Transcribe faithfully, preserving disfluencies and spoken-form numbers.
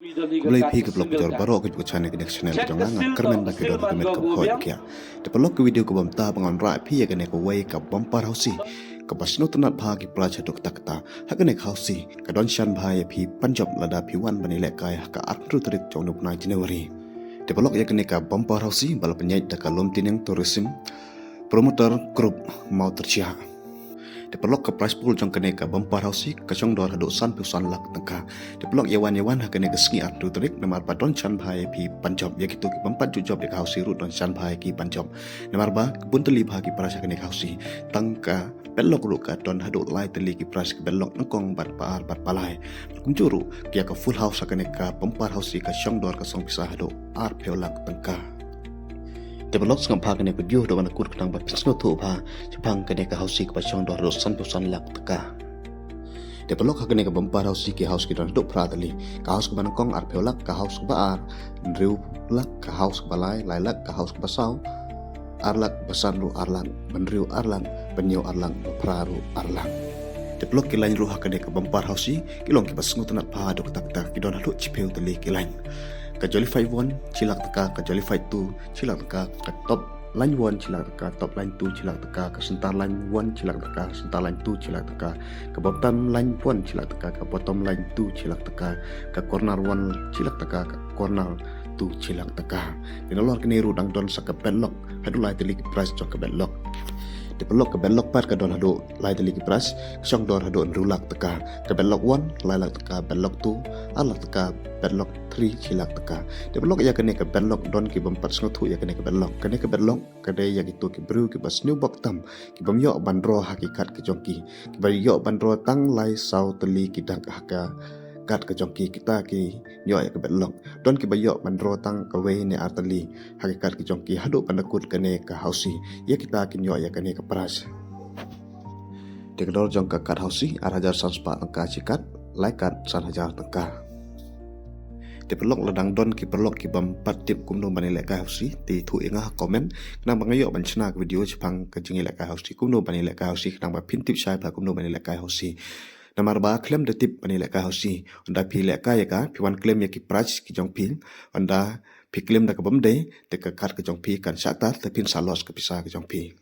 Khublei phi ki paralok baroh kiba ïoh ïa kane ka channel ka jong nga, nga kyrmen ba phi don ha ka met kaba hoi. Te paralok, ka video kaba mynta ba ngan wanrah ïa phi ïa kane kawei ka bumper housie kaba sngewtynnat bha ki prize haduh katta katta. Ha kane ka housie ka don shan bha ïa phi ban jop lada phi wan ban ïalehkai ha ka arphew tarik jong une u bnai January. Te paralok, ïa kane ka bumper housie ba la pynïaid da ka Lumdieneng Tourism Promoter Group Mawtyrjah. Te paralok, ka prize pool jong kane ka bumper housie ka shong dor haduh sanphew san lak tyngka. Te paralok, ïa wan ïa wan ha kane ka sngi arphew tarik namar ba don shan bha ïa phi ban jop. Ïa kito ki bym pat ju jop ïa ka housie ruh don shan bha ïa ki ban jop. Namar ba bun tylli bha ki prize ha kane ka housie. Tang ka padlock ruh ka don haduh lai tylli ki prize, ka padlock nyngkong bad ba ar bad ba lai. Kumjuh ruh ïa ka full house ha kane ka bumper housie ka shong dor ka song pisa haduh arphew lak tyngka. Te paralok, sngap bha kane ka video haduh ban da kut khnang ba phin sngewthuh bha shaphang kane ka housie kaba shong dor haduh sanphew san lak tyngka. Te paralok, ha kane ka bumper housie ki house ki don haduh phra tylli. Ka house kaba nyngkong arphew lak, ka house kaba ar hynriew lak, ka house kaba lai lai lak, ka house kaba saw ar lak, ba san ruh ar lak, ba hynriew ar lak, ba hynñiew ar lak, ba phra ruh ar lak. Te paralok, ki line ruh ha kane ka bumper housie ki long kiba sngewtynnat bha haduh katta katta, ki don haduh shiphew tylli ki line. Ka Jolly Five One shi lak tyngka, ka Jolly Five Two shi lak tyngka, ka Top Line One shi lak tyngka, Top Line Two shi lak tyngka, ka Center Line One shi lak tyngka, Center Line Two shi lak tyngka, ka Bottom Line One shi lak tyngka, ka Bottom Line Two shi lak tyngka, ka Corner One shi lak tyngka, ka Corner Two shi lak tyngka. Te nalor kine ruh dang don sa ka padlock haduh lai tylli ki prize jong ka padlock. Te paralok, ka padlock pat ka don haduh lai tylli ki prize, ka shong dor haduh hynriew lak tyngka. Ka padlock one lai lak tyngka, padlock two ar lak tyngka, padlock three shi lak tyngka. Te paralok, ïa kane ka padlock don ki bym pat sngewthuh ïa kane ka padlock. Kane ka padlock ka dei ïa kito ki briew kiba sniew bok tam, ki bym ïoh ban draw ha ki card ka jong ki, kiba ïoh ban draw tang lai saw tylli ki dak ha ka card ka jong ki, kita ki ïoh ïa ka padlock. Don kiba ïoh ban draw tang kawei ne ar tylli ha ki card ka jong ki haduh ban da kut kane ka housie, ïa kita kin ïoh ïa kane ka prize. Te ka dor jong ka card housie ar hajar san spah tyngka shi card, lai card san hajar tyngka. Te paralok, lada dang don ki paralok ki bym pat tip kumno ban ïalehkai housie, te ïathuh ïa nga ha comment khnang ba nga ïoh ban shna ka video shaphang ka jingïalehkai housie, kumno ban ïalehkai housie, khnang ba phin tip shai bha kumno ban ïalehkai housie. Namar ba khlem da tip ban ïalehkai housie, ynda phi lehkai ïa ka, phi wan claim ïa ki prize ki jong phi, ynda phi claim da ka bym dei, te ka card ka jong phi kan shah tad, te phin sa loss ka pisa ka jong phi.